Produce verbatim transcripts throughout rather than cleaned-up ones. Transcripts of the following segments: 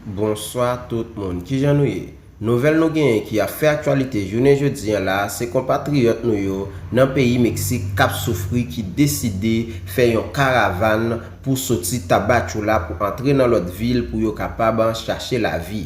Bonswa tout moun, kijan nou ye? Nouvèl nou genyen ki ap fè aktyalite jounen jodi an la, se konpatriyòt nou yo nan peyi Meksik k ap soufri ki deside fè yon karavàn pou soti Tabachoula pou antre nan lòt vil pou yo kapab chache lavi.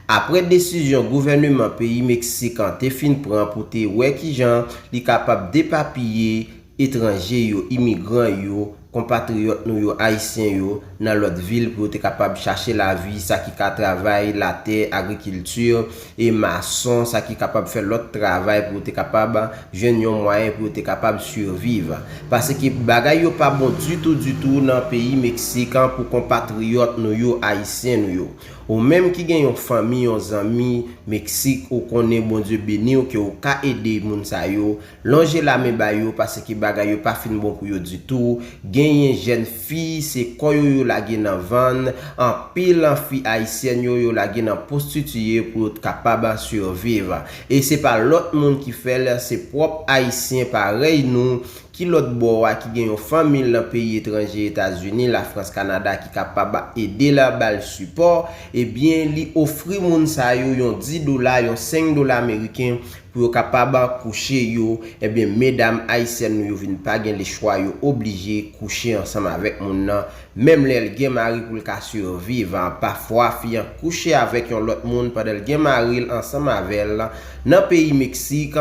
Apre desizyon gouvèneman peyi Meksik an te fin pran pou te wè kijan li kapab depapiye etranje yo, imigran yo, konpatriyòt nou yo, ayisyen yo, nan lòt vil pou yo te kapab chache lavi, sa ki ka travay latè, agrikilti, e mason, sa ki kapab fè lòt travay pou yo te kapab jwenn yon mwayen pou yo te kapab siviv. Paske bagay yo pa bon ditou, ditou nan peyi Meksik an pou konpatriyòt nou yo, ayisyen nou yo. Ou menm ki gen yon fanmi, yon zanmi Meksik, ou konnen Bondye beni w, ke ou ka ede moun sa yo, lonje lamen ba yo, paske bagay yo pa fin bon pou yo ditou. Genyen jèn fi, se kò yo yo lage nan vann. Anpil fi ayisyèn yo, yo lage nan pwostitiye pou yo t kapab siviv. E se pa lòt moun ki fè l, se pwòp ayisyen parèy nou ki lòt bò a, ki gen yon fanmi l nan peyi etranje, Etazini, Lafrans, Kanada, ki kapab ede l, ba l sipò. Ebyen, li ofri moun sa yo yon dis dola, yon senk dola ameriken pou yo kapab kouche yo. Ebyen, medam ayisyèn nou yo vin pa gen lechwa, yo oblije kouche ansanm avèk moun nan, menm lè l gen mari pou l ka siviv. Pafwa, fi an kouche avèk yon lòt moun pandan l gen mari l ansanm avè l nan peyi Meksik.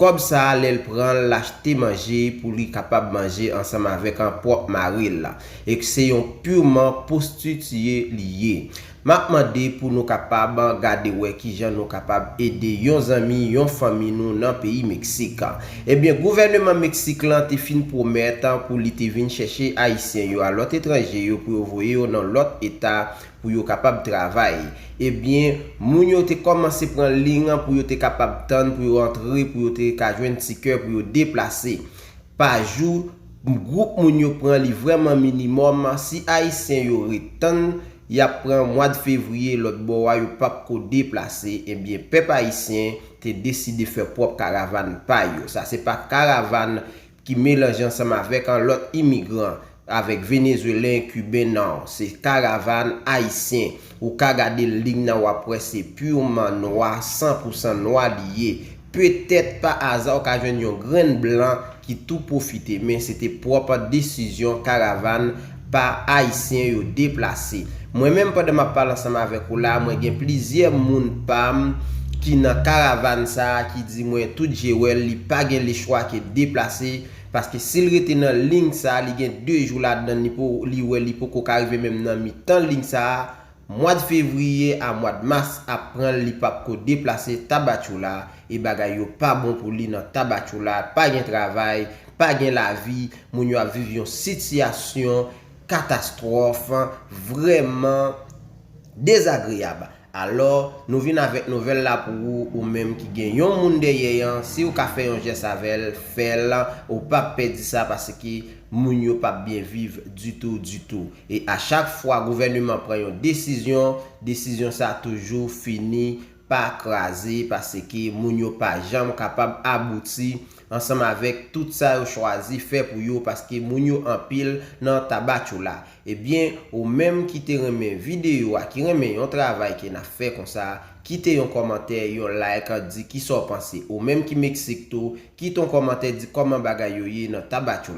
Kòb sa a, lè l pran l, l achte manje pou li kapab manje ansanm avèk an pwòp mari l la. E se yon piman pwostitiye li ye. M ap mande pou nou kapab gade wè kijan nou kapab ede yon zanmi, yon fanmi nou nan peyi Meksik. Ebyen, gouvèneman Meksik lan te fin pwomèt pou li te vin chèche ayisyen yo a lòt etranje yo pou yo voye yo nan lòt eta pou yo kapab travay. Ebyen, moun yo te kòmanse pran liy an pou yo te kapab tann, pou yo antre, pou yo te ka jwenn tikè, pou yo deplase. Pa jou, gwoup moun yo pran li vrèman minimòm. Si ayisyen yo ret tann, y ap pran mwa d fevriye lòt bò a, yo p ap ko deplase. Ebyen, pèp ayisyen te deside fè pwòp karavàn pa yo. Sa se pa karavàn ki melanje ansanm avèk an lòt imigran, avèk Venezwelen, Kiben, non. Se karavàn ayisyen. Ou ka gade liy nan, w ap wè se piman nwa, san pou san nwa li ye. Petèt pa aza ou ka jwenn yon grenn blan ki tou pwofite, men se te pwòp desizyon karavàn pa ayisyen yo deplase. Mwen menm, pandan m ap pale ansanm avèk ou la, mwen gen plizyè moun pa m ki nan karavàn sa a ki di mwen tout je wè l, li pa gen lechwa ke deplase, paske si l rete nan liy sa a, li gen de jou ladan l, li po, li wè li poko ka rive menm nan mitan liy sa a. Mwa d fevriye a mwa d mas ap pran l, li p ap ko deplase Tabachoula, e bagay yo pa bon pou li nan Tabachoula, pa gen travay, pa gen lavi, moun yo ap viv yon sitiyasyon katastwòf vrèman dezagreyab. Alò, nou vin avèk nouvèl la pou ou, ou menm ki gen yon moun dèyè an, si w ka fè yon jès avè l, fè l, ou p ap pèdi sa, paske moun yo p ap byen viv ditou, ditou. E a chak fwa gouvèneman pran yon desizyon, desizyon sa toujou fini pa kraze, paske moun yo pa janm kapab abouti ansanm avèk tout sa yo chwazi fè pou yo, paske moun yo anpil nan Tabachoula. Ebyen, ou menm ki te renmen videyo a, ki renmen yon travay ke n ap fè konsa, kite yon kòmantè, yon like, di kisa w panse. Ou menm ki Meksik tou, kite yon kòmantè, di kòman bagay yo ye nan Tabachoula.